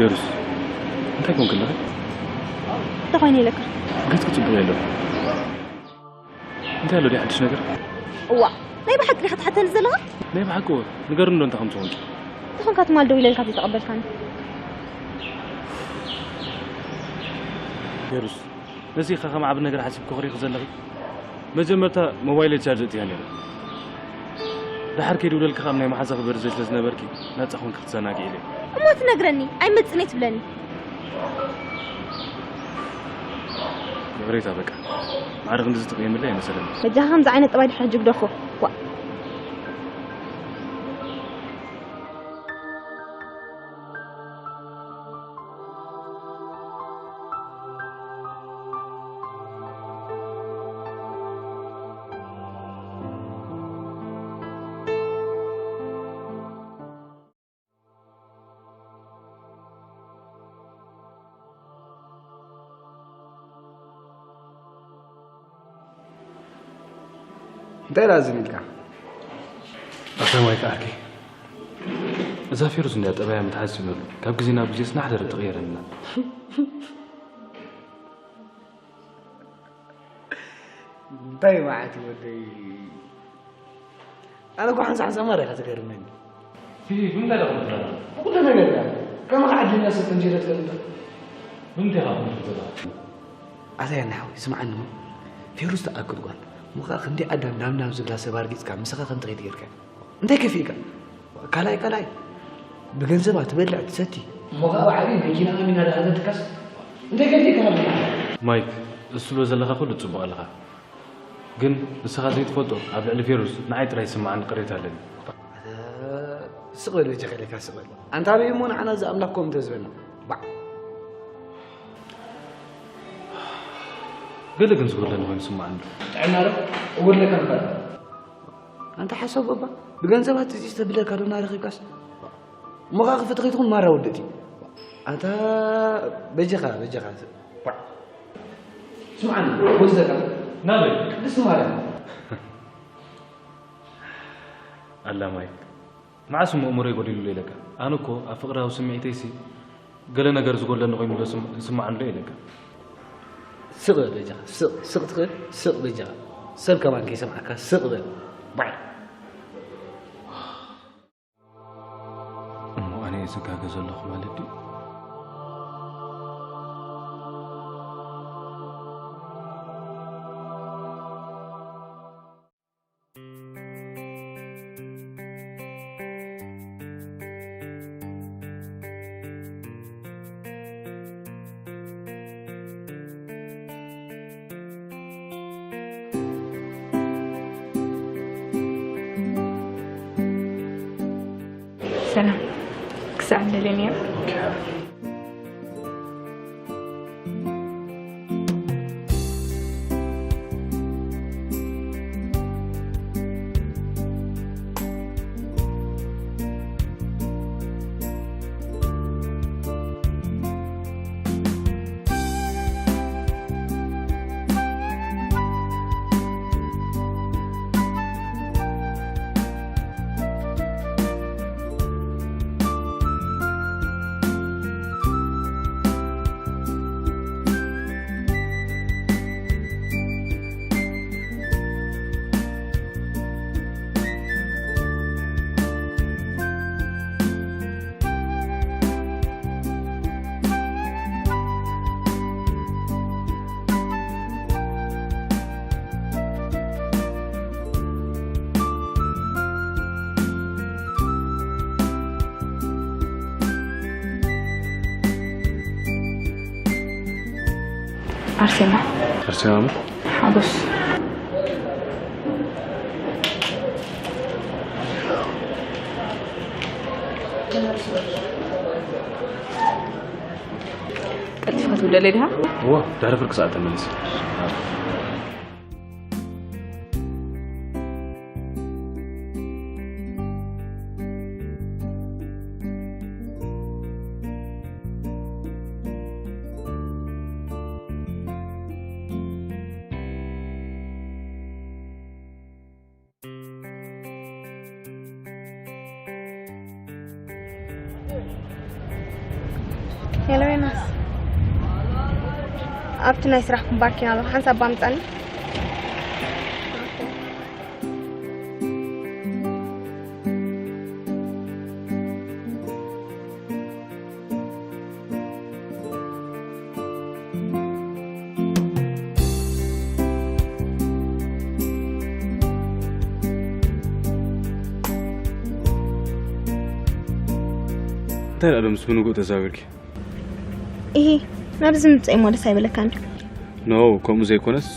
ፌሩዝ፣ እንታይ ኮንክ ኣለኺ? እንታይ ኮይነ ኢለካ? ገጽኪ ጽቡቕ የለን። እንታይ ኣሎ ድዩ ሓድሽ ነገር? እዋ፣ ናይ ብሓቂ ዲኻ ትሓተኒ ዘለኻ? ናይ ብሓቂ እወ። ንገርኒ ዶ እንታይ ከም ዝኾንኪ? እንታይ ኮንካ ትማል ደው ኢለ ኢልካ ዘይተቐበልካኒ? ፌሩዝ፣ ነዚ ኢኻ ከም ዓቢ ነገር ሓሲብኪ ኮሪኺ ዘለኺ? መጀመርታ ሞባይለይ ቻርጅ እትያ ነይረ። ደሓር ከይድውለልኪ ካብ ናይ መሓዛኺ በርዘይ ስለ ዝነበርኪ ናጻ ኮንኪ ክትዘናግዒ ኢለ። እሞ ትነግረኒ ኣይመጽእን እየ ትብለኒ። ይቕሬታ በቃ። ማዕረ ክንድዚ ትቕየምለይ ኣይመሰለኒ። በጃኻ ከምዚ ዓይነት ጠባይ ድሕሪ ሕጂ ግደፎ። ዋ። እንታይ ደኣ ዝን ኢልካ? ኣታ ማይክ ዓርከይ፣ እዛ ፌሩዝ እንድያ ጠባያ ምትሓዝ ጀመሩ። ካብ ግዜ ናብ ግዜስ ናሕደረ ትቕየረልና። እንታይ መዓት እዩ ወደይ? ኣነ እኮ ሓንሳ ሓንሳ ማራ ኢኻ ትገርመኒ። ፊፊ፣ ብምንታይ ደኣ ከምትብላ? ብኩሉ ነገር እያ። ከማኻ ዓዲልና ሰብ ከምዚ ኢለ ትፈልጥ ዶ? ብምንታይ ኢኻ ከምዚ ትብላ? ኣታ ያና ሓወይ፣ ስምዓኒ እሞ። ፌሩዝ ትኣክል ጓል። እሞ ኸኣ ክንደይ ኣዳም ዳም ዳም ዝብላ ሰብ ኣርጊጽካ፣ ምሳኻ ከምቲ ከይድ ጌርካ። እንታይ ከፊእካ? ካልኣይ ካልኣይ። ብገንዘባ ትበልዕ ትሰቲ። እሞ ኸኣ ብዓቢ መኪና ኣሚና ዝሃበትካስ እንታይ ከፊእካ? ማይክ፣ እሱ ትብሎ ዘለኻ ኩሉ ጽቡቕ ኣለኻ። ግን ንስኻ ዘይትፈልጦ ኣብ ልዕሊ ፌሩዝ ንዓይ ጥራይ ዝስምዓኒ ቅሬታ ኣለኒ። ስቕ በል በጃኻ ኢለካ ስቕ በል። ኣንታ ኣበይ እሞ ንዓና እዚ ኣምላኽ ከምኡ ተዝበና። ባዕ። ገለ ግን ዝጎድለኒ ኮይኑ ይስምዓኒ ኣሎ። ጥዕና ዶ? እጎድለካ እምበር። ኣንታ ሓሳብ እባ ብገንዘባት እዚ ዝተብለካ ዶ እናረኺብካስ? እሞ ኸዓ ክፍቲ ከይትኹን ማራ ውድእቲ። ኣንታ በጃኻ፣ በጃኻ። ባዕ። ስምዓኒ፣ ወስደካ። ናበይ? ቅድስቲ ማርያም። ኣላ ማይክ፣ መዓስ እሞ እምሮይ ጎዲሉ ኢለካ? ኣነ እኮ ኣብ ፍቕራዊ ስምዒተይሲ ገለ ነገር ዝጎድለኒ ኮይኑ ዶ ስም-፣ ይስምዓኒ ዶ ኢለካ? ስቕ በል በጃኻ፣ ስቕ፣ ስቕ ትኽእል? ስቕ በጃኻ። ሰብ ከማን ከይሰምዓካ ስቕ በል። ባዕ። እሞ ኣነ እየ ዝጋገ ዘለኹ ማለት ድዩ? ሰላም። ክሳዕ ንደልየ ነይሩ። ኣርሴማ። ኣርሴማ ምን? ሓጎስ። ቀልጢፍካ ትውደለይ ዲኻ? እወ፣ ድሕሪ ፍርቂ ሰዓት ተመልስ። ሄሎ ዮናስ፣ ኣብቲ ናይ ስራሕኩም ባርኪና ኣለኹ። ሓንሳብ ባምጻኒ። እንታይ ደኣ ዶ ምስ ብንጉእ ተዛዊርኪ? እሂ፣ ናብዚ ምምጸእ እሞ ደስ ኣይበለካን ድዩ? ኖ፣ ከምኡ ዘይኮነስ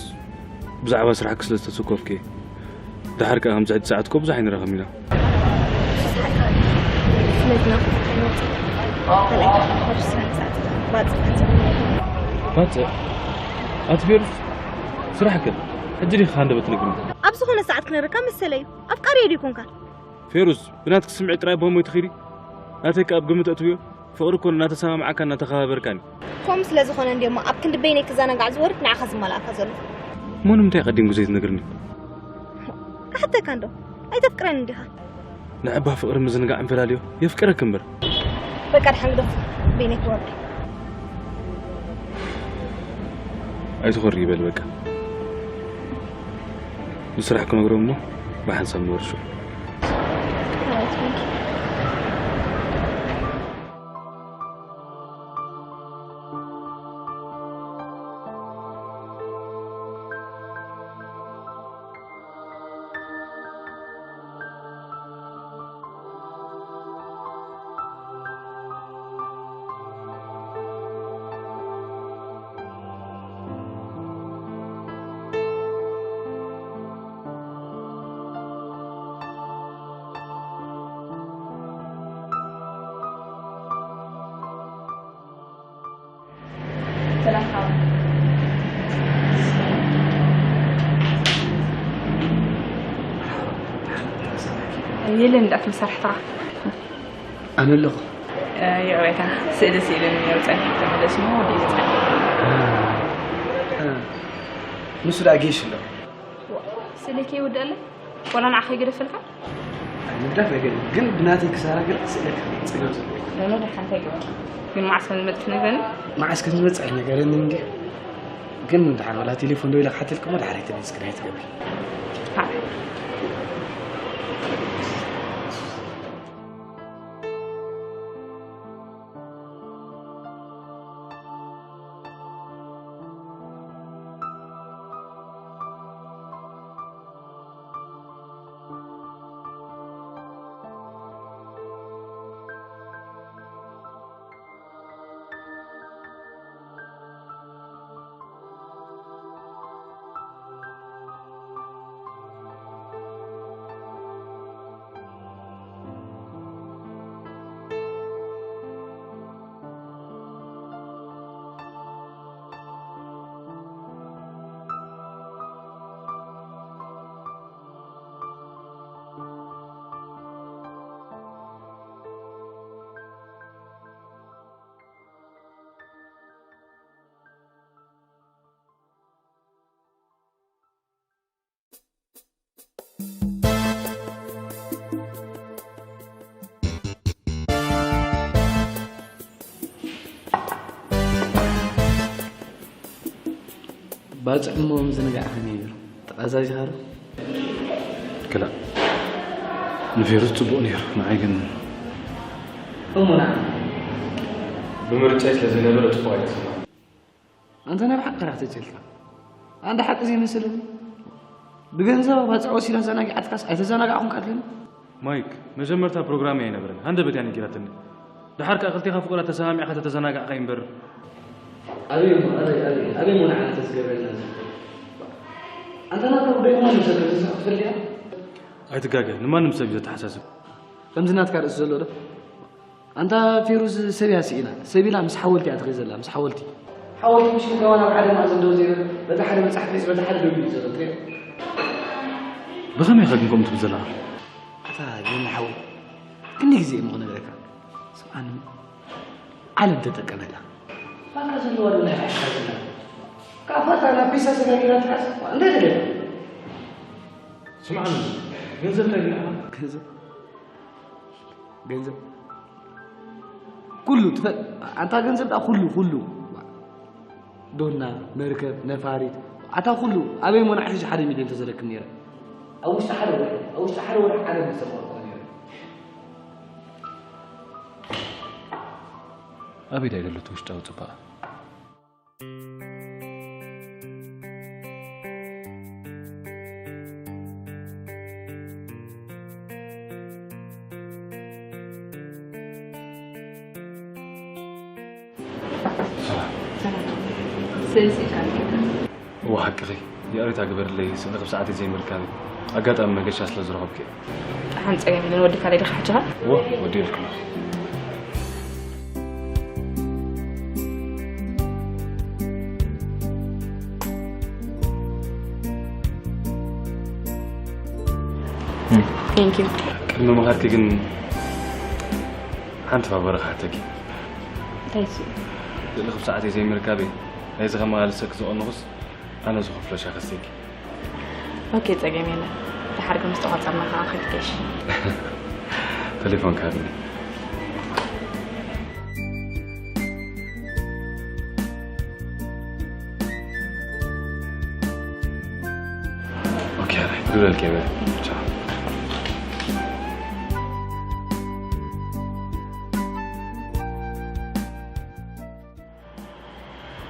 ብዛዕባ ስራሕኪ ስለ ዝተሰኮፍኪ። ደሓር ከኣ ከምዚ ሕጂ ሰዓት እኮ ብዙሕ ኣይንራኸብን ኢና። ስለዚ ናብዚ ምምጸእ ካልኣይ ካብ ስራሕ ሰዓት ባጽዕ። ባጽዕ? ኣቲ ፌሩዝ፣ ስራሕ ከ? ሕጂ ዲኻ ሃንደበት ትነግርኒ? ኣብ ዝኾነ ሰዓት ክነረካ መሰለዩ። ኣፍቃሪየ ድዩ ኮንካ? ፌሩዝ፣ ብናትኪ ስምዒት ጥራይ ቦሞ ትኺዲ? ናተይ ከኣ ኣብ ግምት ኣእትውዮ። ፍቕሪ እኮ እናተሰማማዕካን እናተኸባበርካን እዩ። ከምኡ ስለ ዝኾነ እንድዮሞ ኣብ ክንዲ በይነይ ክዘናጋዕ ዝወርድ ንዓኻ ዝመልኣካ ዘሎ። እሞ ንምንታይ ቀዲምኪ ዘይትነግርኒ? ክሓተካ እንዶ፣ ኣይተፍቅረኒ እንዲኻ? ንዕባ ፍቕሪ ምዝንጋዕ እንፈላልዮ፣ የፍቅረኪ እምበር። በቃ ድሓን ግደፎ፣ በይነይ ክወርድ። ኣይትኾሪ ይበል በቃ። ንስራሕ ክነግሮም እሞ ብሓንሳብ ንወርሾ። ሰላም ሓው። የለን፣ እንዳት መሳርሕትኻ። ኣነ ኣለኹ። እ፣ ይቕሬታ፣ ስእሊ ስኢሉኒ ነይሩ፣ ጸኒሑ ክምለስ እሞ ወዲኡ ጸኒሑ። እ፣ ንሱ ደኣ ጌሽ ኣሎ። ዋ፣ ስእሊ ከይውድኣለይ? ዋላ ንዓኻ ይገደፈልካ? ምግዳፍ ኣይገድም፣ ግን ብናተይ ክሳራ ገለ ስእለካ ጸገም ዘሎ። ኖኖ፣ ደሓን እንታይ ገበርካ? ግን መዓስ ከም ዝመጽእ ትነግረኒ? መዓስ ከም ዝመጽእ ኣይነገረንን እንድዩ። ግን ደሓን ዋላ ቴሌፎን ደዊለ ክሓተልኪ እሞ ደሓር ኣይትመልስክን ኣይትገብሪ። ሃ። ባጽዕ እሞ ምዝንጋዕካ ነይሩ። ተቓዛዚኻ ዶ? ክላእ። ንፌሩዝ ጽቡቕ ነይሩ፣ ንዓይ ግን እሞ ንዓ? ብምርጫይ ስለ ዘይነበረ ጽቡቕ ኣይተሰማዕን። ኣንተ ናይ ብሓቂ ራህ ተጨልካ። ኣንድ ሓቂ ዘይመስለኒ። ብገንዘብ ባጽዕ ወሲዳ ዘናጊዓትካስ ኣይተዘናጋዕኹም ካትለኒ? ማይክ፣ መጀመርታ ፕሮግራም ኣይነበረን። ሃንደበት እያ ነጊራትኒ። ደሓር ከኣ ክልቴኻ ፍቑራት ተሰማሚዕካ ተተዘናጋዕካ እምበር። ኣበይ እሞ፣ ኣበይ፣ ኣበይ፣ ኣበይ እሞ ንዓና ተዝገብረልና እዚ? ኣንታ ናትካ ጉዳይ ንማንም ሰብ ከም ዘስርሕ ትፈልጥ ዲኻ? ኣይትጋገ፣ ንማንም ሰብ እዩ ዘተሓሳስብ። ከምዚ ናትካ ርእሲ ዘሎ ዶ? ኣንታ ፌሩዝ ሰብ እያ ስኢና፣ ሰብ ኢላ ምስ ሓወልቲ እያ ትኸይድ ዘላ፣ ምስ ሓወልቲ። ሓወልቲ ምሽ ከማን ኣብ ሓደ ማእዝን ደው ዘይብል፣ በቲ ሓደ መጽሓፍ ሒዙ፣ በቲ ሓደ ደው ኢሉ ዘሎ ትሪኦ? ብኸመይ ኢኻ ግን ከምኡ ትብል ዘለኻ? ኣታ ዮኒ ሓወይ፣ ክንደይ ግዜ እየ እሞ ክነግረካ? ስምዓኒ፣ ዓለም ተጠቀመላ። ባካ ዘለዋ ዶ ናይ ባዕልኻ ዘላ? ካብ ፋታ ናብ ፒሳ ሰጋጊራ ትሓስ፣ እንታይ ትደሊ? ስምዓኒ፣ ገንዘብ እንታይ ኢልካ? ገንዘብ? ገንዘብ? ኩሉ ትፈ-፣ ኣንታ ገንዘብ ደኣ ኩሉ፣ ኩሉ። ዶና፣ መርከብ፣ ነፋሪት፣ ኣታ ኩሉ ኣበይ ሞና ሕጂ ሓደ ሚልዮን ተዘለክም ነይረ? ኣብ ውሽጢ ሓደ ወርሒ፣ ኣብ ውሽጢ ሓደ ወርሒ ዓለም ዝሰፈርኩ ነይረ። ኣበይ ዳይ ዘሎ እቲ ውሽጣዊ ጽባቐ? ሰላም። ሰላም። ስእሊ ስኢልካ ነይርካ። እወ፣ ሓቅኺ። ይቕሬታ ግበርለይ፣ ስእሊ ክብ ሰዓተይ ዘይምርካበይ። ኣጋጣሚ መገሻ ስለ ዝረኸብኩ እየ። ደሓን ጸገም የለን፣ ወዲእካ ዶ ኢኻ ሕጂ ኸ? እወ፣ ወዲኤልኩም። Thank you። ቅድሚ ምኻድኪ ግን ሓንቲ ፋቮር ክሓተኪ። እንታይ እሱ? ስእሊ ክብ ሰዓተይ ዘይምርካበይ፣ ናይዚ ከመላልሰኪ ዝቐነኹስ ኣነ ዝኸፍሎ ሻሂ ከስተይኪ። ኦኬ፣ ጸገም የለን። ደሓር ግን ምስ ተቋጸርና ከኣ ከይትገሽ። ተሌፎንኪ ሃብኒ። ኦኬ፣ ኣረ፣ ክድውለልኪ እየ። ቻው።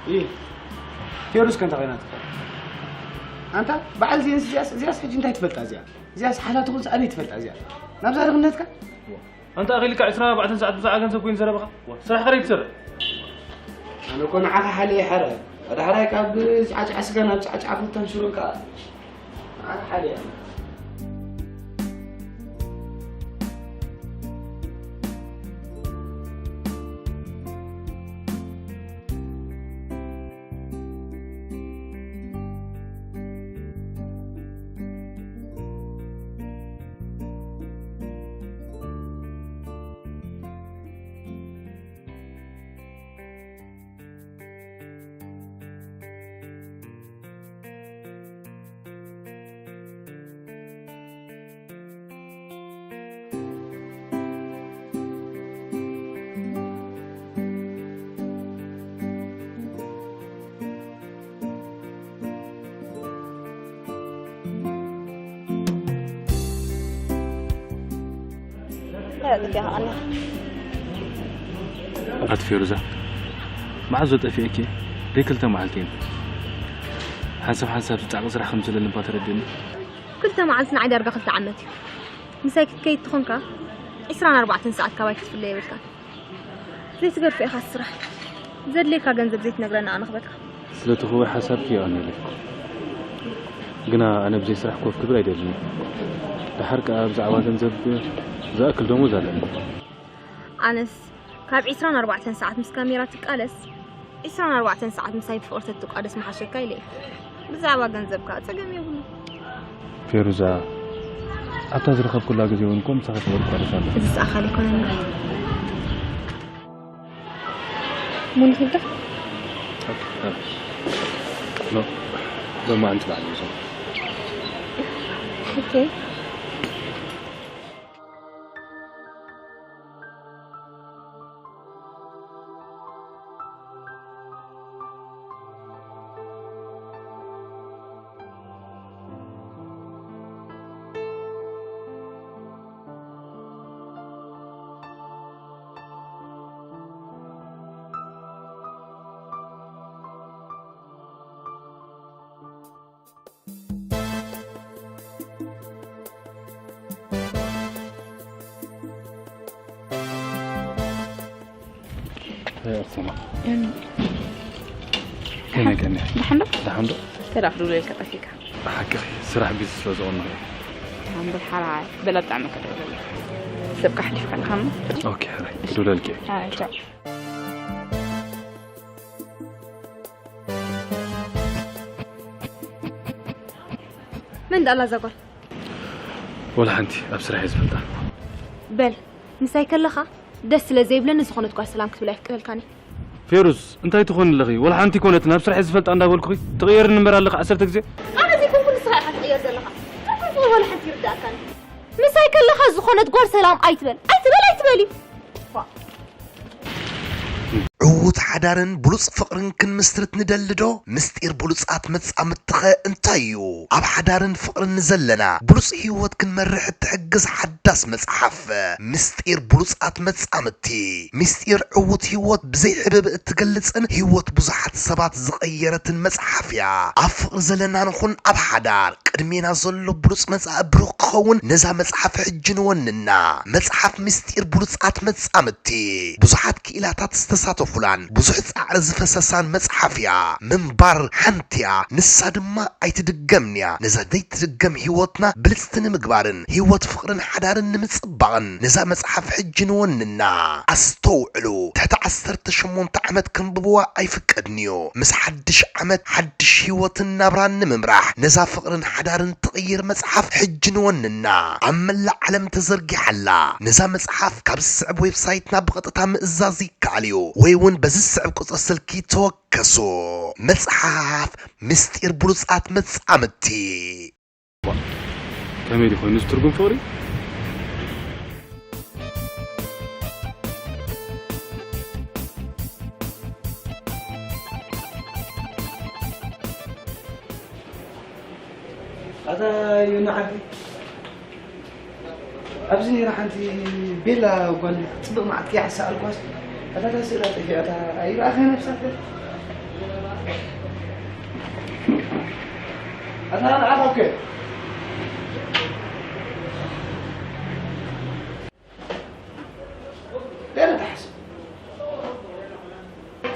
ኢ፣ ቴዎድሮስ ከ እንታይ ኮይና ትፈልጥ? ኣንታ በዓል እዚኣስ፣ እዚኣስ፣ እዚኣስ ሕጂ እንታይ ትፈልጣ እዚኣ? እዚኣስ ሓላ ትኹንስ ኣበይ ትፈልጣ እዚኣ? ናብዛ ድኽነትካ? ኣንታ ኣኺልካ ዕስራን ኣርባዕተን ሰዓት ብዛዕባ ገንዘብ ኮይኑ ዘረባኻ? ዋ፣ ስራሕ ከረይ ትሰርሕ? ኣነ እኮ ንዓኻ ሓልየ ሕረ። ዳሕራይ ካብ ጫዕጫዕ ስጋ ናብ ጫዕጫዕ ፍታን ሽሮ ከኣ። ንዓኻ ሓልየ ሕረ። እንታይ ኣጥፊእካ ቀኒኻ? ኣቲ ፌሩዛ፣ መዓዝ ዶ ጠፊኤኪ? ደይ ክልተ መዓልቲ እየን። ሓንሳብ ሓንሳብ ጻዕቂ ስራሕ ከም ዘለኒ እባ ተረዲእኒ። ክልተ መዓልቲ ንዓይ ዳርጋ ክልተ ዓመት እዩ። ምሳይ ክትከይድ ተኾንካ፣ ዒስራን ኣርባዕተን ሰዓት ካባይ ክትፍለ የብልካን። ዘይትገድፎ ኢኻ ስራሕ። ዘድልየካ ገንዘብ ዘይትነግረኒ ኣነ ክበልካ። ስለቲ ክቡር ሓሳብኪ የቐንየለይ። ግና ኣነ ብዘይ ስራሕ ኮፍ ክብል ኣይደልን እየ። ደሓር ከኣ ብዛዕባ ገንዘብ ዝኣክል ደሞዝ ኣለኒ። ኣነስ ካብ ዒስራን ኣርባዕተን ሰዓት ምስ ካሜራ ትቃለስ፣ ዒስራን ኣርባዕተን ሰዓት ምሳይ ብፍቕሪ ተትቋደስ ምሓሸካ ኢለ እየ። ብዛዕባ ገንዘብ ከኣ ጸገም የብሉን። ፌሩዛ፣ ኣብታ ዝረኸብኩላ ግዜ እውን እኮ ምሳኺ ፍቕሪ እቋደስ ኣለኹ። እዚ ዝኣኻል ኣይኮነን። ሙሉ ትብዳ? ሎ-፣ ሎማዓንቲ በዓል ምሸት። ኦኬ። ኣርሴማ። ከመይ ቀኒኺ? ደሓን ዶ? ደሓን ዶ? ተዳኽዱ ኢልካ ጠፊእካ። ብሓቂ ስራሕ ቢዚ ስለ ዝኾንኩ እየ። ደሓን በል ሓራይ። በል ኣብ ጣዕመካ ደውለለይ። ሰብካ ሓሊፍካ ኣለኻ እሞ። ኦኬ፣ ሕራይ። ክድውለልኪ እየ። ኣይ፣ ቻው። መን ደኣላ እዛ ጓል? ወላ ሓንቲ ኣብ ስራሕ እየ ዝፈልጣ። በል፣ ምሳይ ከለኻ ደስ ስለ ዘይብለኒ ዝኾነት ጓል ሰላም ክትብል ኣይፍቅደልካን እየ። ፌሩዝ፣ እንታይ ትኾኒ ኣለኺ? ወላ ሓንቲ ኮነትን ኣብ ስራሕ እየ ዝፈልጣ እንዳበልኩኺ ትቕየርኒ እምበር ኣለኺ ዓሰርተ ግዜ። ኣነ ዘይኮንኩ ንስኻ ኢኻ ትቕየር ዘለኻ። እንታይ ትብሎ ወላ ሓንቲ ይርድኣካን። ምሳይ ከለኻ ዝኾነት ጓል ሰላም ኣይትበል፣ ኣይትበል፣ ኣይትበል እዩ። ዋ። ሓዳርን ብሉጽ ፍቕርን ክንምስርት ንደሊ ዶ? ምስጢር ብሉጻት መጻምድትኸ እንታይ እዩ? ኣብ ሓዳርን ፍቕርን ንዘለና ብሉጽ ህይወት ክንመርሕ እትሕግዝ ሓዳስ መጽሓፍ። ምስጢር ብሉጻት መጻምድቲ። ምስጢር ዕዉት ህይወት ብዘይ ሕብብ እትገልጽን ህይወት ብዙሓት ሰባት ዝቐየረትን መጽሓፍ እያ። ኣብ ፍቕሪ ዘለና ንኹን ኣብ ሓዳር ቅድሜና ዘሎ ብሉጽ መጻኢ ብሩኽ ክኸውን ነዛ መጽሓፍ ሕጂ ንወንና። መጽሓፍ ምስጢር ብሉጻት መጻምድቲ። ብዙሓት ክኢላታት ዝተሳተፉላን ብዙሕ ጻዕሪ ዝፈሰሳን መጽሓፍ እያ። ምንባር ሓንቲ እያ፣ ንሳ ድማ ኣይትድገምን እያ። ነዛ ዘይትድገም ህይወትና ብልጽቲ ንምግባርን ህይወት ፍቕርን ሓዳርን ንምጽባቕን ነዛ መጽሓፍ ሕጂ ንወንና። ኣስተውዕሉ፣ ትሕቲ ዓሰርተ ሸሞንተ ዓመት ከንብብዋ ኣይፍቀድን እዩ። ምስ ሓድሽ ዓመት ሓድሽ ህይወትን ናብራን ንምምራሕ ነዛ ፍቕርን ሓዳርን ትቕይር መጽሓፍ ሕጂ ንወንና። ኣብ መላእ ዓለም ተዘርጊሓ ኣላ። ነዛ መጽሓፍ ካብ ዝስዕብ ዌብሳይትና ብቐጥታ ምእዛዝ ይከኣል እዩ፣ ወይ እውን በዚ ዝስዕብ ቁጽሪ ስልኪ ተወከሱ። መጽሓፍ ምስጢር ብሉጻት መጻምድቲ። ከመይ ድዩ ኮይኑ እዚ ትርጉም ፍቕሪ? ኣታ ዮና ዓዲ፣ ኣብዚ ነይራ ሓንቲ ቤላ ጓል ጽብቕ መዓልቲ እያ ዝሰኣልኳስ፣ ኣታ እታ ስእላ ጠፊኣታ ኣይረኣኻያ ነብሳት? ኣታ ንዓኻ እኮ እየ። ገለ ትሓስብ።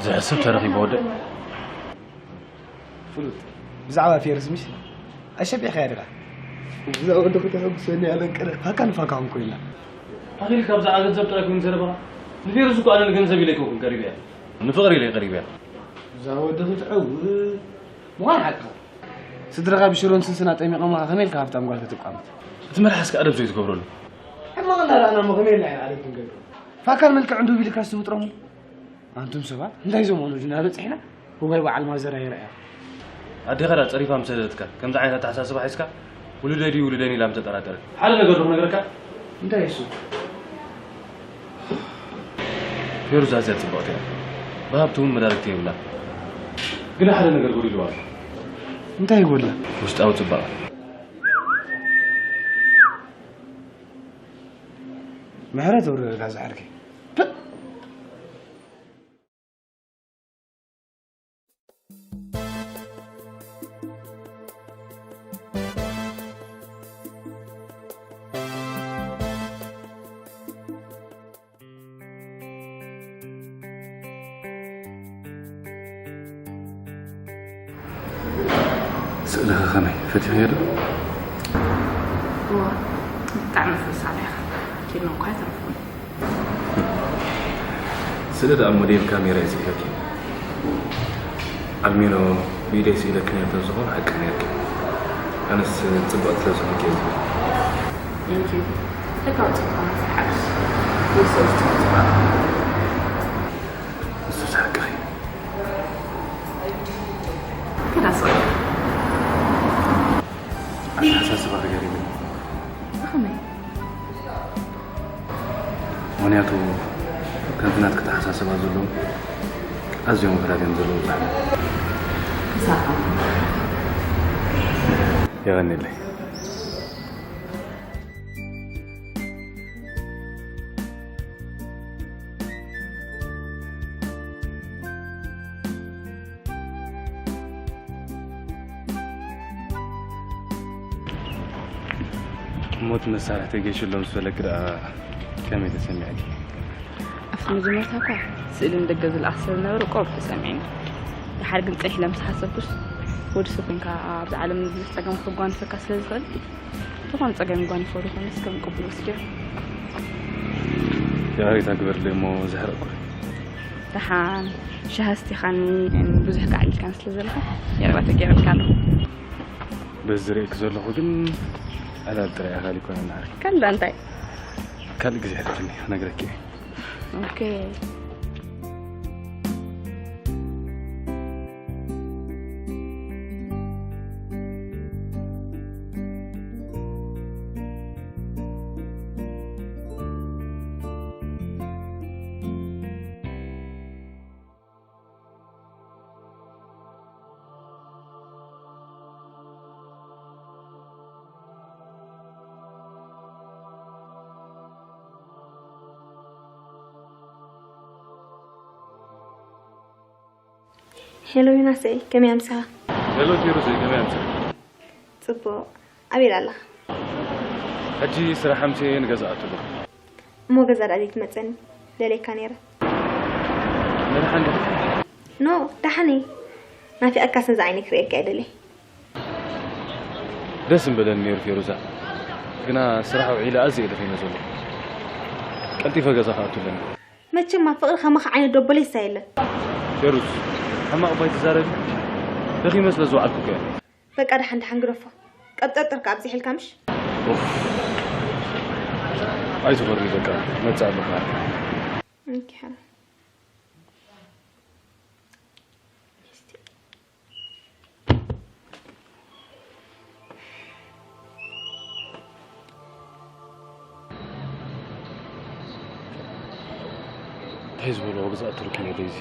ዝሕስብ ተረኺቡ ወደይ። ፍሉጥ። ብዛዕባ ፌርስ ምሽ ኣሸቢዕካያ ዲኻ? ብዛዕባ ወዲ ክተሐጉሰኒ ኣለንቀረ ፋካ ንፋካ ኹም ኮይና። ኣኺልካ ብዛዕባ ገንዘብ ጥራይ ኮይኑ ዘረባኻ። ንፌርስ እኮ ኣነ ንገንዘብ ኢለ ኣይኮንኩን ቀሪበያ። ንፍቕሪ ኢለ ቀሪበያ። ብዛዕባ ወዲ ክትዐው ምዃን ሓቅኻ። ስድራኻ ብሽሮን ስንስና ጠሚቖምኻ ከመይ ኢልካ ሃብታም ጓል ክትቋምት? እቲ መልሓስካ ኣደብ ዘይትገብረሉ። ሕማቕ እናረኣና እሞ ከመይ ኢልና ኢና ኣደብ ክንገብር? ፋካን መልክዕ እንዱ ቢልካ ዝውጥሮም። ኣንቱም ሰባት እንታይ ዞም ወለዱና በጺሕና? ውጋይ በዓል ማዘር ኣይረኣያ። ኣዴኻ ዳ ጸሪፋ ምስ ሰደደትካ ከምዚ ዓይነት ኣተሓሳስባ ሒዝካ ውልደይ ድዩ ውልደይን ኢላ ምተጠራጠረት? ሓደ ነገር ዶ ክነግረካ? እንታይ እሱ? ፌሩዝ ኣዝያ ጽብቕቲ እያ። ብሃብቲ እውን መዳርግቲ የብላን። ግና ሓደ ነገር ጎዲልዋ ኣሎ። እንታይ ይጎድላ? ውሽጣዊ ጽባቐ። ምሕረት የውርደልካ ዝዓርከይ። ስእልኸ ከመይ? ፈቲኽዮ ዶ? እወ፣ ብጣዕሚ ፈሳኒ ኢኻ። ኪኖ እኳ ኣይተርፎን። ስእሊ ደኣ ሞዴል ካሜራ እየ ስኢለኪ። ኣልሚኖ ብኢደይ ስኢለኪ ነይረ ተዝኾን ሓቂ ነይርኪ። ኣነስ ጽብቕቲ ስለ ዝኾንኪ እየ ዝብል። Thank you። ደጋዊ ጽቡቕ ሓድሽ። ንሱ ውሽጢ ጽቡቕ። ንሱስ ሓቅኺ። ግዳ ስቕ። ኣተሓሳስባ ተገሪመኒ። ብኸመይ? ምኽንያቱ ከምቲ ናትኪ ኣተሓሳስባ ዘለዉ ኣዝዮም ውሑዳት እዮም ዘለዉ። ክሳኻ። የቐንየለይ። እሞ እቲ መሳርሒ ተገይሽሎም ምስ በለኪ ደኣ ከመይ ተሰሚዕኪ? ኣብቲ መጀመርታ እኳ ስእሊ ንደገ ዝለኣኽ ስለ ዝነበረ ቆርብ ተሰሚዕኒ። ደሓር ግን ጸኒሕ ኢለ ምስ ሓሰብኩስ፣ ወዲ ሰብ ኮይንካ ኣብዚ ዓለም ብዙሕ ጸገም ከጓንፈካ ስለ ዝኽእል፣ ዝኾነ ጸገም ይጓንፎ ዶ ይኾንስ ከም ቅቡል ወስድዮ? ይቕሬታ ግበርለይ እሞ ዘሕረቕኩ። ደሓን ሻሂ ኣስቲኻኒ ብዙሕ ጋዕ ኢልካን ስለ ዘለኻ ይቕሬታ ገይረልካ ኣለኹ። በዚ ዝርእየኪ ዘለኹ ግን ዕላል ጥራይ ኣኻሊ ይኮነ ንዓኺ። ካልእ እንታይ? ካልእ ግዜ ሕተትኒ ክነግረኪ እየ። ኦኬ። ሄሎ ዮናሰይ፣ ከመይ ኣምሳኻ? ሄሎ ፌሩዘይ፣ ከመይ ኣምሳኺ? ጽቡቕ። ኣበይ ኣለኻ? ሕጂ ስራሕ ኣምስየ ንገዛ ኣትሉ። እሞ ገዛ ደኣ ዘይትመጸኒ ደልየካ ነይረ። መርሓ እንዲ ኖ፣ ደሓነይ። ናፊቐካ ስንዚ ዓይኒ ክርእየካ እየ ደልየ። ደስ ምበለኒ ነይሩ ፌሩዛ፣ ግና ስራሕ ውዒለ ኣዝየ ደኺመ ዘሎ። ቀልጢፈ ገዛ ክኣቱ ኣለኒ። መቸም ኣብ ፍቕሪ ከማኻ ዓይነት ደቦሌሳ የለን። ፌሩዝ፣ ሕማቕ እኳ ኣይትዛረቢ፣ ደኺመ ስለ ዝወዓልኩ እኮ እየ። በቃ ደሓን ደሓን ግደፎ። ቀብጠርጠር ከኣ ኣብዚሕልካ ምሽ? ኡፍ። ኣይትኾሪ በቃ፣ መጽእ ኣለኹ። እንኪ ሓራ። እንታይ ዝበልዎ ግዛእ ትርኪ ነደይዚ።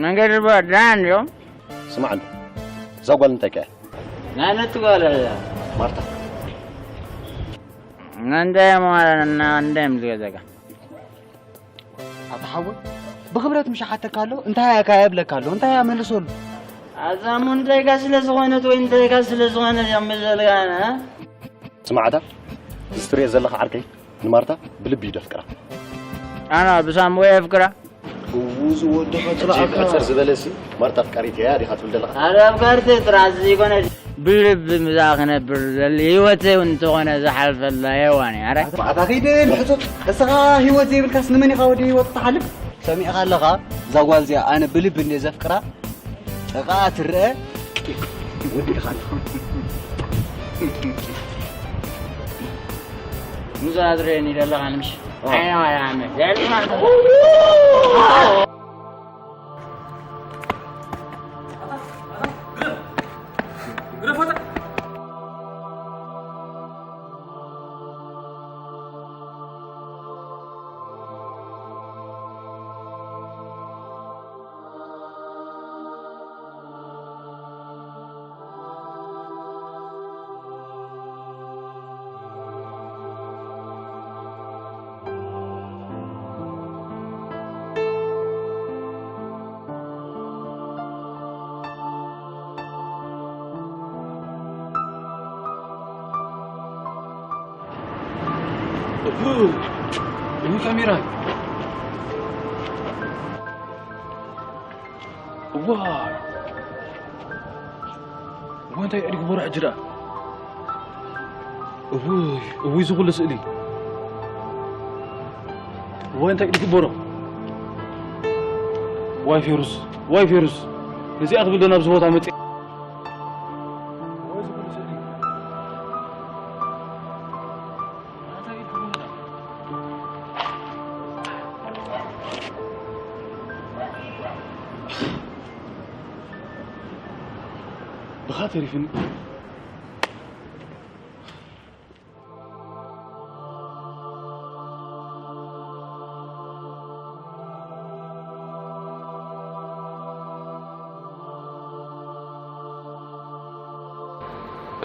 መንገዲ ደህና እንድዮ። ስማዕ እንዶ፣ እዛ ጓል እንታይ ከያ? ናይ ነቲ ጓል እያ። ማርታ። ናይ እንታይ ማለት ናይ እንታይ ምስ ገዛካ? ኣታ ሓወይ፣ ብኽብረት ምሽ ሓተካ ኣሎ፣ እንታይ እያ ከያ ይብለካ ኣሎ፣ እንታይ እያ መልሰሉ? ኣዛሙ እንታይካ ስለ ዝኾነት ወይ እንታይካ ስለ ዝኾነ እዮም ዘለጋና? ስማዕታ፣ እዚ ትሪኦ ዘለኻ ዓርከይ ንማርታ ብልቢ እዩ ደፍቅራ። ኣና ብሳምቦ የፍቅራ። እዉ ዝወድኻ ሕጂ ጽላእካ። ሕጽር ዝበለ ሲ ማርታ ኣፍቃሪት እያ ዲኻ ትብል ዘለኻ? ኣረ ኣፍቃሪት ጥራሕ ዘይኮነ ብልቢ ምዛ ክነብር ዘሊ ህይወተይ እውን እንተኾነ ዝሓልፈላ የዋን እያ። ኣረ ኣታ ከይደ ንሕጹጽ እስኻ ህይወት ዘይብልካስ ንመን ኢኻ ወዲ ህይወት ትሓልፍ? ሰሚዕኻ ኣለኻ እዛ ጓል እዚኣ ኣነ ብልቢ እንደ ዘፍቅራ ጥቓ ትረአ ወዲእኻ ኣለኻ። ሙዛ ትርእየኒ ዘለኻ ንምሽ ዓይና ዋላ ዓመት እህ፣ እህ ካሜራ። እዋ። እዋ እንታይ እዩ ግበሮ ሕጂ ደኣ? እውይ፣ እውይ ዝኹሉ ስእሊ። እዋ እንታይ እዩ ግበሮ? ዋይ ፌሩስ፣ ዋይ ፌሩስ። እዚኣ ክብል ዶ ናብዚ ቦታ መጽእ? ብኻ ተሪፍኒ።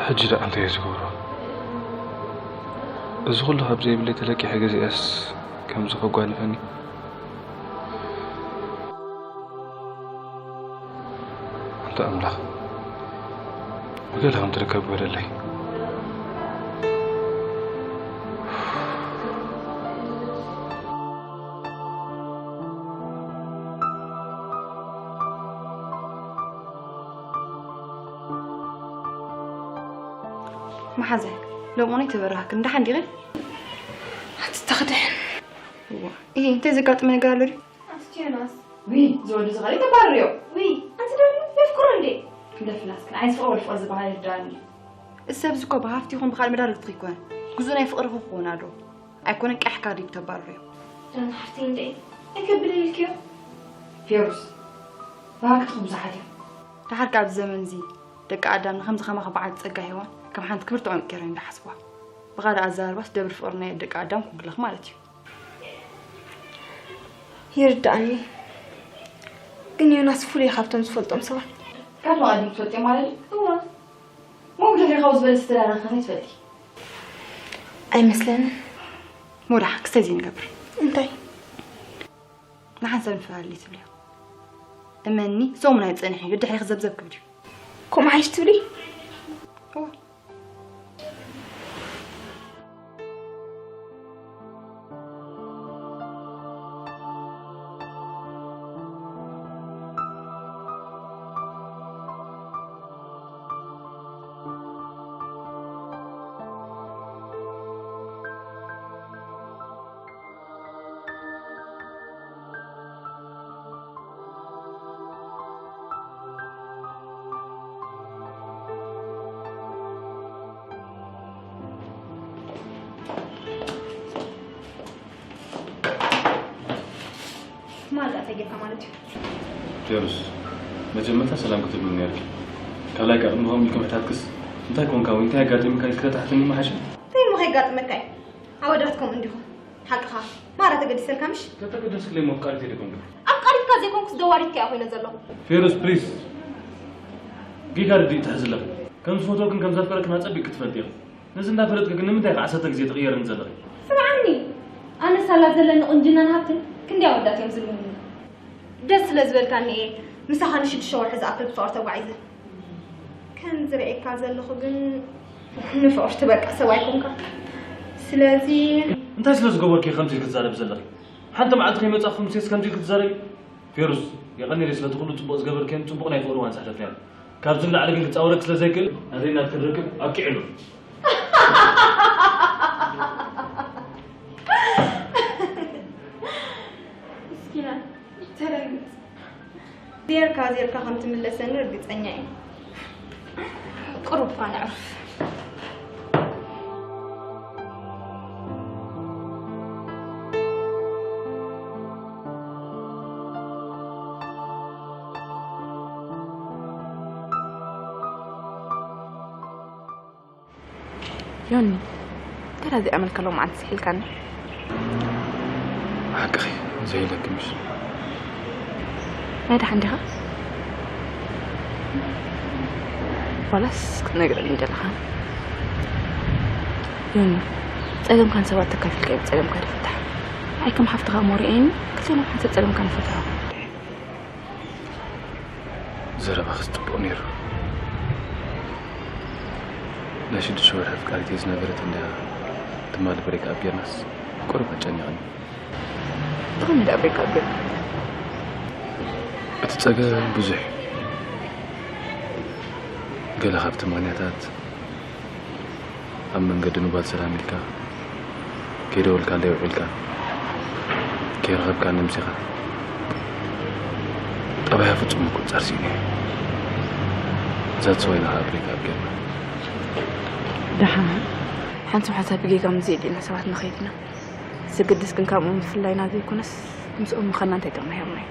ሕጂ ደኣ እንታይ እየ ዝገብሮ? እዚ ኩሉ ካብ ዘይብለይ ተለቂሐ ገዚኣስ ከምዚ ከጓንፈኒ? ኣንታ ኣምላኽ፣ ብገለ ከም ትርከብ ግበረለይ። መሓዘ፣ ሎምኡነይ ተበራህክን ደሓን ዲኺ? ኣቲ ተኽድሕን። እዋ፣ እሂ፣ እንታይ ዘጋጥመ ነገር ኣሎ ድዩ? ኣቲ ዮናስ። ዊ፣ ዝወዱ ዝኸደ ተባርርዮ። ዊ፣ ኣቲ ደሉ የፍቅሩ እንዴ? ክንደፍናስ ግን ኣይዝፈቅሮ ልፍቅር ዝበሃል ይርዳኒ። እዚ ሰብ እዚ እኮ ብሃፍቲ ይኹን ብኻልእ መዳርግቲ ይኮን። ግዙእ ናይ ፍቅሪ ክኾን ኣሎ። ኣይኮነን ቀያሕ ካርድ እዩ ተባርርዮ። ዳና ሓፍተይ እንዴ? ኣይከብለይ ኢልክዮ? ፌሩስ፣ ብሃክቲ ብዙሓት እዮም። ደሓር ካብ ዘመን እዚ ደቂ ኣዳም ንከምዚ ከማኺ በዓል ጸጋ ሄዋን ከም ሓንቲ ክብርቲ ዑንቂ ገይረን እንዳሓስብዋ። ብኻልእ ኣዘራርባስ ደብሪ ፍቕሪ ናይ ደቂ ኣዳም ኮንክለኺ ማለት እዩ። ይርዳእኒ። ግን ዮናስ ፍሉይ ካብቶም ዝፈልጦም ሰባት። ካብ መቐድም ትፈልጥዮ ማለት እዩ? እዋ። እሞ ብድሕሪ ካብኡ ዝበለጸ ተዳናኺ ከመይ ትፈልጢ? ኣይመስለንን። ሞዳ፣ ክስተይ ዘይንገብር። እንታይ? ንሓንሳብ ንፈላለ ትብልዮ። እመኒ፣ ሰሙን ኣይጸንሕ እዩ፣ ድሕሪ ክዘብዘብ ክብል እዩ። ከምኡ ሓይሽ ትብሊ? እዋ። ማልዳ ተጌርካ ማለት እዩ። ፌሩስ፣ መጀመርታ ሰላም ክትብሉ ነርኪ። ካልኣይ ከኣ እሞ ከምኡ ኢልኩም ሕታትክስ፣ እንታይ ኮንካ ወይ እንታይ ኣጋጢምካ ኢልኪ ተታሕትኒ ምሓሸ። እንታይ እሞ ከይጋጥመካ እዩ? ኣወዳት ከምኡ እንዲኹም። ሓቅኻ። ማራ ተገዲሰልካ ምሽ? ተተገደስክለይ እሞ ኣፍቃሪት ኣይደኮንኩ። ኣፍቃሪትካ ዘይኮንኩስ ደዋሪትካ እያ ኮይነ ዘለኹ። ፌሩስ፣ ፕሊዝ። ጌጋ ርድኢት ትሕዚ ኣለኺ። ከም ዝፈትወክን ከም ዘፍቅረክን ኣጸቢቕኪ ትፈልጢ ኢኺ። ነዚ እንዳፈለጥኪ ግን ንምንታይ ኢኺ ዓሰርተ ግዜ ትቕየርኒ ዘለኺ? ስምዓኒ። ኣነ ሳላ ዘለኒ ቁንጅናን ሃብትን ክንደይ ኣወዳት እዮም ዝልምኑኒ። ደስ ስለ ዝበልካኒ እየ ምሳኻ ንሽዱሽተ ወርሒ ዝኣክል ብፍቕሪ ተጓዒዘ። ከም ዝርእየካ ዘለኹ ግን ንፍቕሪ ትበቅዕ ሰብ ኣይኮንካ። ስለዚ እንታይ ስለ ዝገበርኩ እየ ከምዚ ኢልኪ ትዛረቢ ዘለኺ? ሓንቲ መዓልቲ ከይመጻኹ ሙሴስ ከምዚ ኢልኪ ትዛረቢ? ፌሩስ፣ የቐንየለይ ስለቲ ኩሉ ጽቡቕ ዝገበርክዮን ጽቡቕ ናይ ፍቕሪ እዋን ዘሕለፍናዮ። ካብዚ ንላዕሊ ግን ክጻወረኪ ስለ ዘይክእል፣ ናተይ ናትኪ ርክብ ኣብቂዑ ኣሎ። ምስኪና፣ ተደንግጽ። ዜርካ ዜርካ ከም ትምለሰኒ ርግጸኛ እየ። ቁሩብ እኳ ነዕርፍ። ዮኒ፣ እንታይ ደኣ እዚኣ መልከ ሎምዓንቲ ስሒልካኒ? ሓቅኺ፣ ዘይለኪ ምሽ? ናይ ደሓን ዲኻ? ዋላስ ክትነግረኒ ደለኻ? ዮኒ፣ ጸገምካ ንሰባት ተካፊልካ እዩ ጸገምካ ዝፍታሕ። ኣይ ከም ሓፍትኻ እሞ ርኤኒ፣ ክልቴና ብሓንሳብ ጸገምካ ንፈትሖ። ዘረባኽስ ጽቡቕ ነይሩ። ናይ ሽዱሽተ ወርሒ ኣፍቃሪተይ ዝነበረት እንድያ ትማሊ ብሬክ ኣፕ ጌርናስ ቁሩብ ኣጨኒቕኒ። ብኸመይ ደኣ ብሬክ ኣፕ ጌርና? እቲ ጸገም ብዙሕ እዩ። ገለ ካብቲ ምኽንያታት ኣብ መንገዲ ንጓል ሰላም ኢልካ፣ ከይደወልካለይ ውዒልካ፣ ከይረኸብካኒ ኣምሲኻ፣ ጠባያ ፍጹም ምቁጽጻር ስኢነ እየ። That's why ንዓ ብሬክ ኣፕ ጌርና። ደሓን፣ ሓንሳብ ሓንሳብ ብጌጋ ምስ ዘየድልየና ሰባት ንኸይድ ኢና። ዘገድስ ግን ካብኦም ምፍላይና ዘይኮነስ፣ ምስኦም ምዃንና እንታይ ጥቕሚ ሂብና እዩ?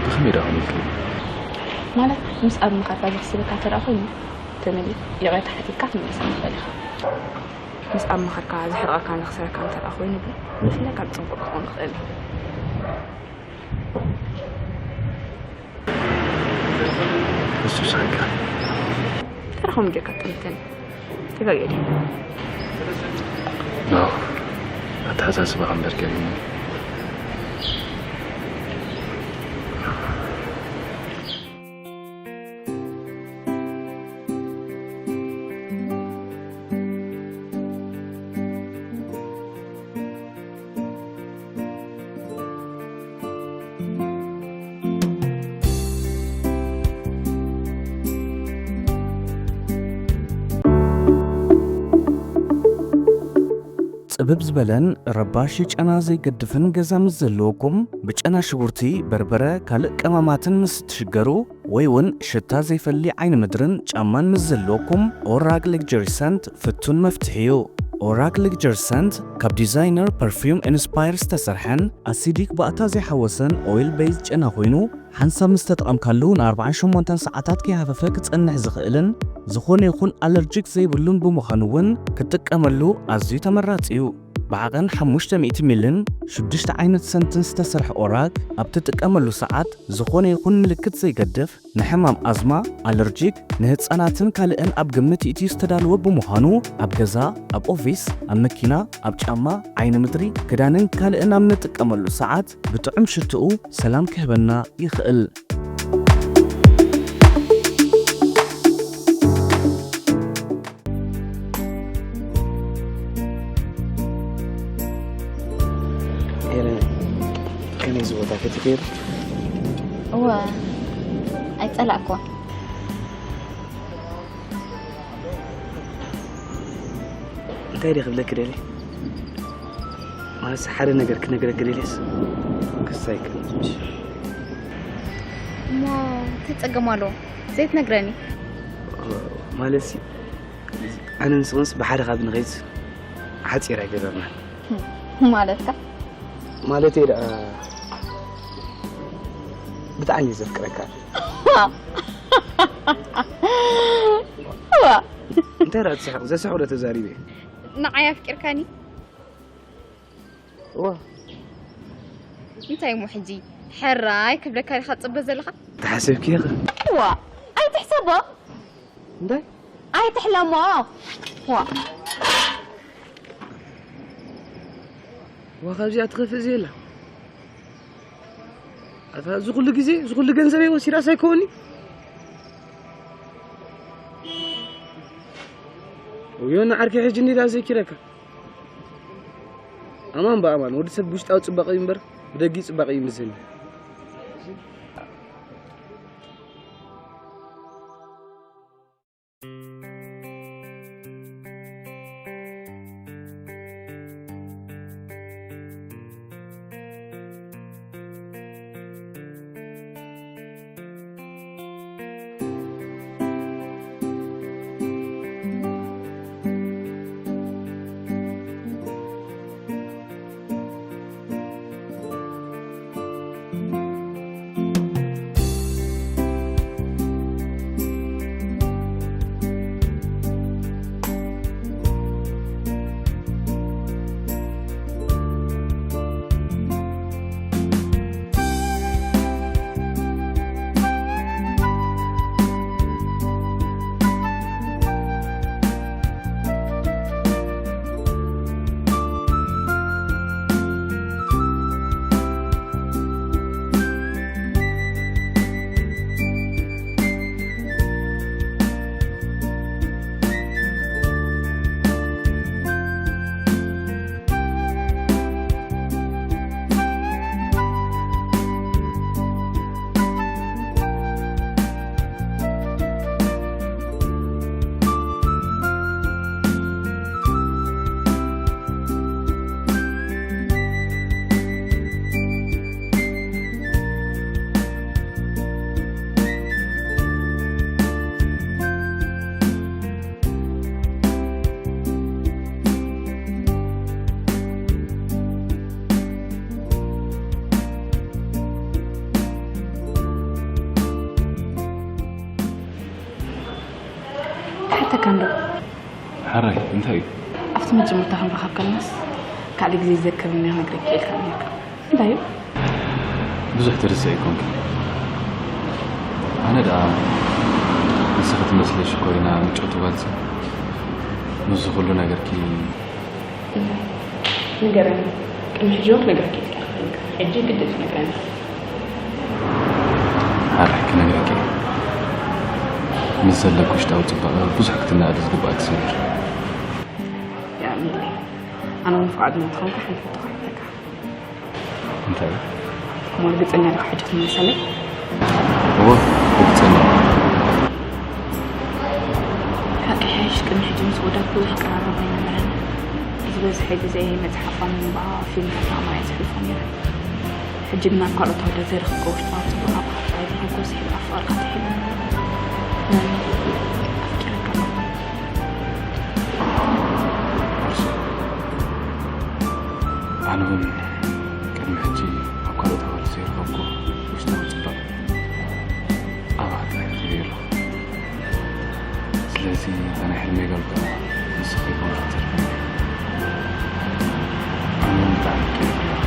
ብኸመይ ደኣ ከመይ ኢልክኒ? ማለት፣ ምስ ኣብ ምኻድካ ዘኽስረካ እንተ ደኣ ኮይኑ፣ ተመሊ-፣ ይቕሬታ ሓቲትካ ክትምለሰኒ ትኽእል ኢኻ። ምስ ኣብ ምኻድካ ዘሕርቐካን ዘኽስረካን እንተ ደኣ ኮይኑ ግን፣ ምፍላይ ካብ ጽቡቕ ክኸውን ይኽእል እዩ። ንሱስ ሓቅኻ። ተራ ከም ጌርካ ጠሚተኒ። ተጋጊየ ድየ? ኖ፣ ኣተሓሳስባኻ እምበር ገሪሙኒ። ጽብብ ዝበለን ረባሺ ጨና ዘይገድፍን ገዛ ምስ ዘለወኩም፣ ብጨና ሽጉርቲ፣ በርበረ፣ ካልእ ቀማማትን ምስ እትሽገሩ፣ ወይ እውን ሽታ ዘይፈሊ ዓይኒ ምድርን ጫማን ምስ ዘለወኩም፣ ኦራግ ሌግጀሪ ሰንት ፍቱን መፍትሒ እዩ። ኦራግ ሌግጀሪ ሰንት ካብ ዲዛይነር ፐርፊውም ኢንስፓየር ዝተሰርሐን ኣሲዲክ ባእታ ዘይሓወሰን ኦይል ቤዝ ጨና ኮይኑ፣ ሓንሳብ ምስ ተጠቐምካሉ ንኣርብዓን ሸሞንተን ሰዓታት ከይሃፈፈ ክጸንሕ ዝኽእልን ዝኾነ ይኹን ኣለርጂክ ዘይብሉን ብምዃኑ እውን ክትጥቀመሉ ኣዝዩ ተመራጺ እዩ። ብዓቐን ሓሙሽተ ሚእቲ ሚልን ሽዱሽተ ዓይነት ሰንትን ዝተሰርሐ ኦራግ ኣብ ትጥቀመሉ ሰዓት ዝኾነ ይኹን ምልክት ዘይገድፍ ንሕማም ኣዝማ፣ ኣለርጂክ፣ ንህጻናትን ካልእን ኣብ ግምት ይእትዩ ዝተዳለወ ብምዃኑ ኣብ ገዛ፣ ኣብ ኦፊስ፣ ኣብ መኪና፣ ኣብ ጫማ፣ ዓይኒ ምድሪ፣ ክዳንን ካልእን ኣብ ንጥቀመሉ ሰዓት ብጥዑም ሽትኡ ሰላም ክህበና ይኽእል። ኤረን፣ ከመይ እዚ ቦታ ፈቲኽዮ ዶ? እወ፣ ኣይጸላእኩዎን። እንታይ ድየ ክብለኪ ደልየ? ማለት ሓደ ነገር ክነግረኪ ደልየስ ክሳይክል። እሞ እንታይ ጸገም ኣለዎ ዘይትነግረኒ? ማለት ኣነ ንስኽንስ ብሓደ ካብ ንኸይድ ሓፂር ኣይገበርናን። ማለትካ? ማለተይ ደኣ ብጣዕሚ እየ ዘፍቅረካ። ዋ! እንታይ ደኣ ትስሕቕ? ዘስሕቕ ዶ ተዛሪበ? ንዓይ ኣፍቂርካኒ? እዋ። እንታይ እሞ ሕጂ ሕራይ ክብለካ ኢኻ ትጽበ ዘለኻ? ተሓሰብክዮ ኸ? ዋ! ኣይትሕሰቦ! እንታይ? ኣይትሕለሞ! ዋ! ዋ፣ ካብዚኣ ትኸፍእ ዘየላ። ኣታ እዚ ኩሉ ግዜ፣ እዚ ኩሉ ገንዘበይ ወሲዳስ ኣይከውኒ? ወዮ ንዓርከይ ሕጂ እንዲዳ ዘይኪረካ። ኣማን ብኣማን፣ ወዲ ሰብ ብውሽጣዊ ጽባቐ እዩ እምበር፣ ብደጊ ጽባቐ እዩ ምዘኒ። ሓተካ እንዶ ሓራይ እንታይ እዩ? ኣብቲ መጀመርታ ክንረኸብ ከለናስ ካልእ ግዜ ዘክርኒ ክነግረካ ኢልካ ነርካ። እንታይ እዩ? ብዙሕ ትርስዕ ይኮንኪ። ኣነ ደኣ ንስኺ ትመስለሽ እኮ ኢና ምጭውቲ ጓልሲ። ምስዚ ኩሉ ነገርኪ እንታይ? ንገረኒ። ቅድሚ ሕጂ እውን ክነግረኪ እየ። ሕጂ ግዲ ትነግረኒ። ሓራይ ክነግረኪ እየ። ምስ ዘለኪ ውሽጣዊ ጽባቐ ብዙሕ ክትነኣዲ ዝግባኣኪ ሰብ የለን። የኣምን። ኣነ እውን ፍቓደኛ እንተኾንኩ ሓንቲ ሕቶ ክሓተካ። እንታይ? እሞ ርግጸኛ ዲኻ ሕጂ ትመልሰለይ? እወ፣ ርግጸኛ። ሓቂ ይሓይሽ፣ ቅድሚ ሕጂ ምስ ውዳት ብዙሕ ቀራረብ ኣይነበረን። ዝበዝሐ ግዜ መጽሓፍ ኣንብባ፣ ፊልምታት ኣማይ ዘሕልፎ ነይረ። ሕጂ ግን ኣብ ካልኦት ኣወዳት ዘይረኸብኩዎ ውሽጣዊ ጽባቐ ብሓቂ ኣይተሓጎስ፣ ይሕብኣ ፍቕርካ ትሕብ። ኣፍቂረካ ኣለኹ። ኣነ እውን ቅድሚ ሕጂ ኣብ ካልኦት ኣዋልድ ዘይረኸብኩ ውሽጣዊ ጽባቐ ኣብ ኣካል ረኺበዮ ኣለኹ። ስለዚ እታ ናይ ሕልመይ ጓል ከኣ ንስኺ ኢኺ ክትተርፊ። ኣነ እውን ብጣዕሚ ኣፍቂረኪ ኣለኹ።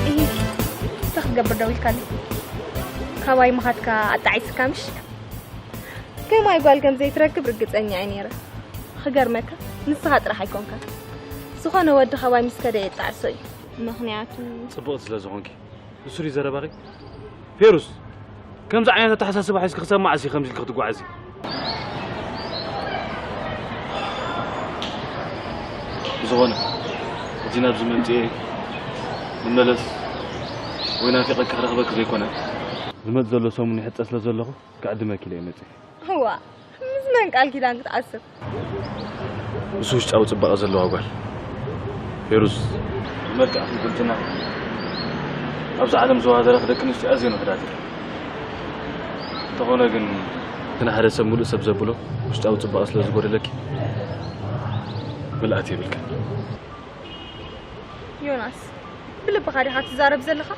እሂ፣ እንታይ ክትገብር ደው ኢልካኒ? ካባይ ምኻድካ ኣጣዒስካ ምሽ? ከማይ ጓል ከም ዘይትረክብ ርግጸኛ እየ ነይረ። ክገርመካ፣ ንስኻ ጥራሕ ኣይኮንካን። ዝኾነ ወዲ ካባይ ምስ ከደ የጣዕሶ እዩ። ምኽንያቱ ጽቡቕ ስለ ዝኾንኪ። ንሱ ድዩ ዘረባኺ? ፌሩስ፣ ከምዚ ዓይነት ኣተሓሳስባ ሒዝኪ ክሳብ መዓስ እዩ ከምዚ ኢልኪ ክትጓዓዚ? ብዝኾነ፣ ሕጂ ናብዚ መምጽኤ ንመለስ ወይ ናፊቐኪ ክረኽበኪ ዘይኮነ። ዝመጽእ ዘሎ ሰሙን ይሕጸ ስለ ዘለኹ ክዕድመኪ ኢለ እየ መጺኤ። እዋ፣ ምስ መን ቃል ኪዳን ክትኣስር? ምስ ውሽጣዊ ጽባቐ ዘለዋ ጓል። ፌሩዝ፣ ብመልክዕኽን ቁንጅና ኣብዚ ዓለም ዘዋደረኺ ደቂ ኣንስትዮ ኣዝየን ውሑዳት እየን። እንተኾነ ግን፣ እቲ ንሓደ ሰብ ምሉእ ሰብ ዘብሎ ውሽጣዊ ጽባቐ ስለ ዝጎደለኪ፣ ምልኣት የብልክን። ዮናስ፣ ብልብኻ ዲኻ ትዛረብ ዘለኻ?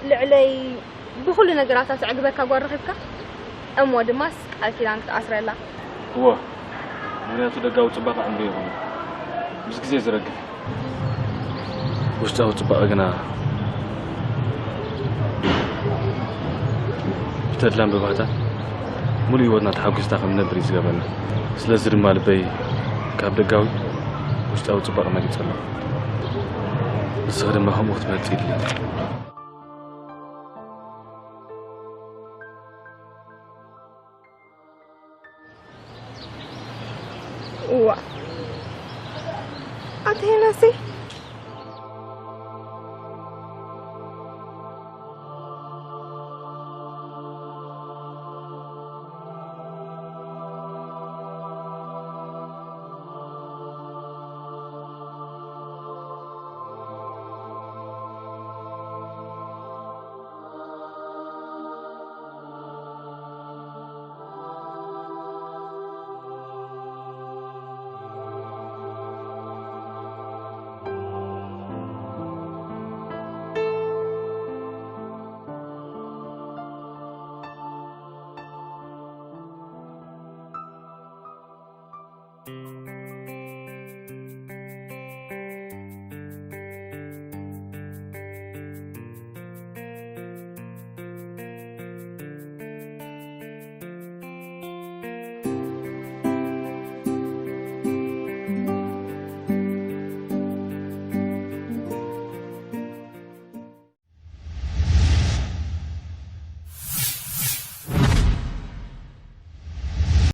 ልዕለይ ብኹሉ ነገራት ኣተዕግበካ ጓል ረኺብካ? እሞ ድማስ ቃል ኪዳን ክትኣስረላ። እወ፣ ምኽንያቱ ደጋዊ ጽባቐ ዕምሪ ይኹን፣ ምስ ግዜ ዝረግፍ። ውሽጣዊ ጽባቐ ግና ብተድላን ብባህታን ምሉእ ህይወትና ተሓጒስና ከም ንነብር እዩ ዝገብረና። ስለዚ ድማ ልበይ ካብ ደጋዊ ውሽጣዊ ጽባቐ መሪጸ ኣለኹ። ንስኺ ድማ ከምኡ ክትመርጺ ይድሊ። እዋ፣ ኣቲ ሄናሰይ፣